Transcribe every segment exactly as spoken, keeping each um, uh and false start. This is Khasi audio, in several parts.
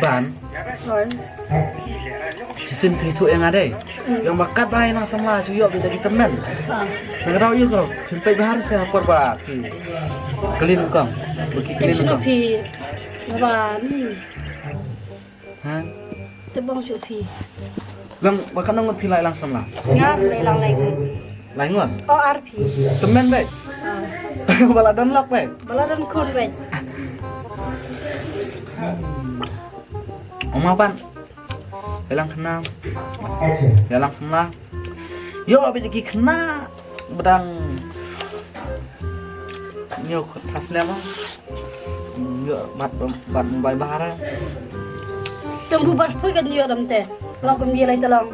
Ban. Oi. Shisien phi thuh ïa nga dei. Ïa ba katba ïalang samla shu ïoh beit da ki tymmen. Ah. Na ka daw ïa ko phin peit bha se ha por ba phi clean kong. Ba ki clean kong. Phi ba ni. Ha? Te bong shu phi. Lang ba katno ngut phi la ïalang samla? Nga la ïalang lai ngut. Lai ngut? O ar phi. Tymmen beit. Ah. Ba la don lok beit. Ba la don khun beit. Ong ma ban. Ïalang khynnah. Ïalang samla. Ïoh beit ki khynnah ba dang ñiew khynnah snem. Ïoh bat bat bai bahar. Tang bu bat poi kan ïoh dam te. Long kum ye lai te long.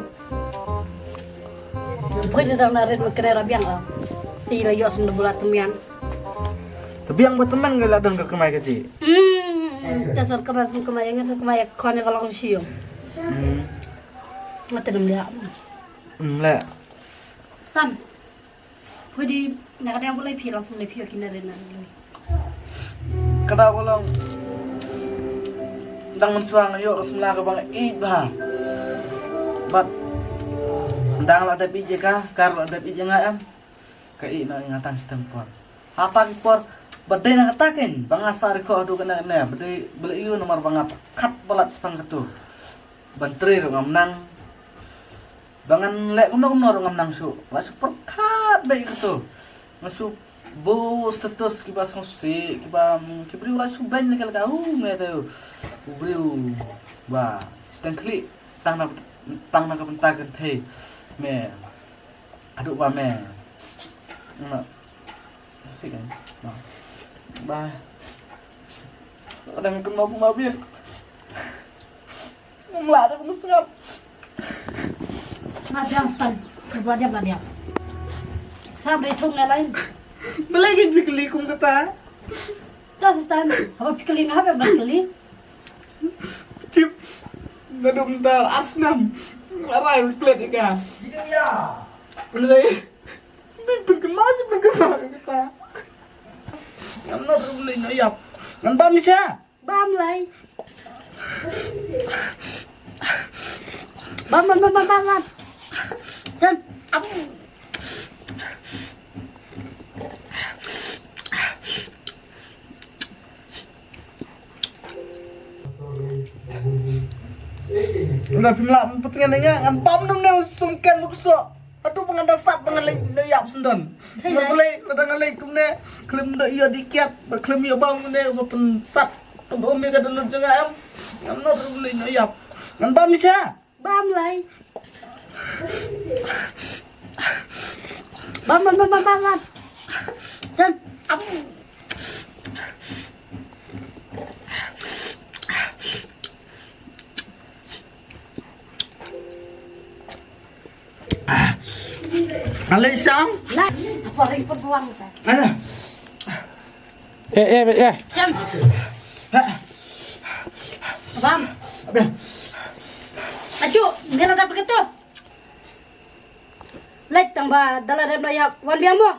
Poi te dang na rit ma kre ra biang ah. Ti la ïoh sam da bulat temian. Te biang ba tymmen ngi la don ka kamai ka ji. Hmm, ta sor kamai sum kamai ngi sor kamai kon ka long siu. Hmm. Nga te dam lia. Hmm, le. Stan. Poi di na ka dang bulai phi lang sum le phi ki na rit na. Ka daw ka long dang mynshuwa nga ïoh ka samla kaba nga ïeit bha. Bad dang la dep ïeit ïa ka, ka la dep ïeit ïa nga em. Ka ïeit na nga tang shiteng por. Hata ki por ba dei na kata kein ba nga sah record haduh kane kane ba dei ba la ïoh namar ba nga pyrkhat palat shaphang katu. Ban trei ruh ngam nang. Ba ngan leh kumno kumno ruh ngam nang shuh. Nga shu pyrkhat beit ïa katu. Nga shu buh status kiba sngewsih kiba ki briew la shu beiñ lei ka lei ka u me te u briew ba shiteng khlieh tang na tang na ka bynta kynthei me. Haduh ba me. Nga sik kan. Ba. Kadang kumno kumno biang. Ngam lah dah kumno sngap. Nga biang stan. Ba dia ba dia. Sam dei thung ngai lain. Balei kin pikli kum kata? Ta stan. Haba pikli nga haba pikli. Tip. Nadum ta asnam. Arai plet ika. Balei. Ni pynkylla shi pynkylla kata. Ngam nod ruh lei na ïap. Ngan bam ni sha. Bam lei. Bam bam bam bam bam. Jan. Nda phim lah pynpyntngen ïa nga ngan bam num ne u sumken mut soh. Atu ba ngan da sat ba ngan leit na ïap syndon. Ngan leit na da ngan leit kumne khlem da ïa di kiat ba khlem ïa bam ne ba pynsat. Tum um ïa ka dohnud jong nga em. Ngan nod ruh leit na ïap. Ngan bam ni sha. Bam lei. Bam bam bam bam bam. Jan. Alai sam. Lah, apa ring perbuang sa? Ada. Eh eh eh. Sam. Bam. Abang. Asu, mela dapat ketu. Lek tang ba dalam dia wan biang mo.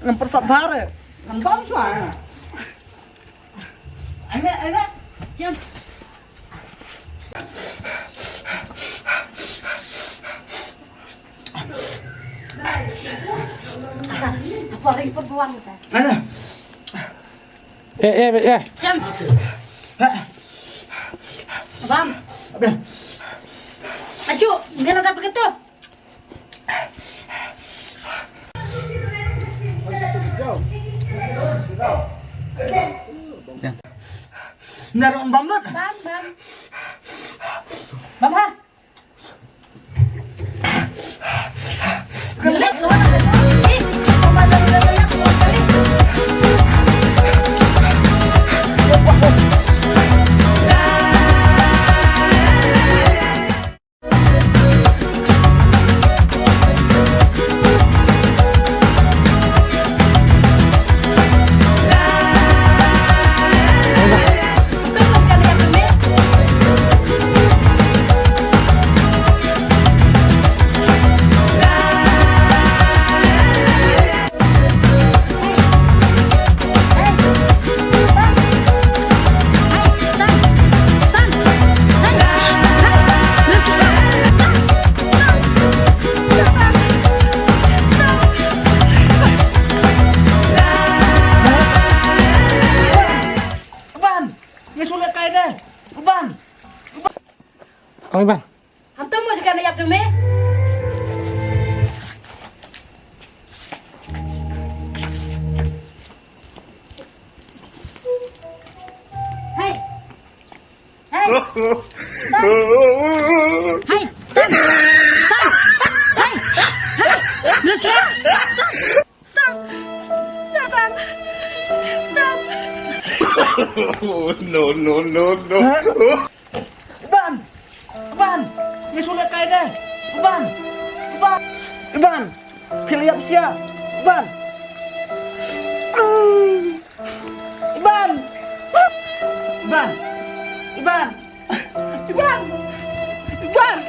Ngam persat bare. Ngam bang sua. Ane ane. Jam. Asa, apa ring perbuang sa? Ane. Eh eh eh. Jam. Bam. Asu, mela dapat ketu. Naruh bam lut. Bam bam. Bam ha. Oi, Ban. Ham tang mo jaka na yap tu me. Hai. Hai. Hai. Stop. Stop. Hai. Hai. Stop. Stop. Stop. Stop. Oh, no, no, no, no. Iban! Iban! Ngi shu lehkai de! Iban! Iban! Iban! Phi la ïap sha! Iban! Iban! Iban! Iban! Iban! Iban!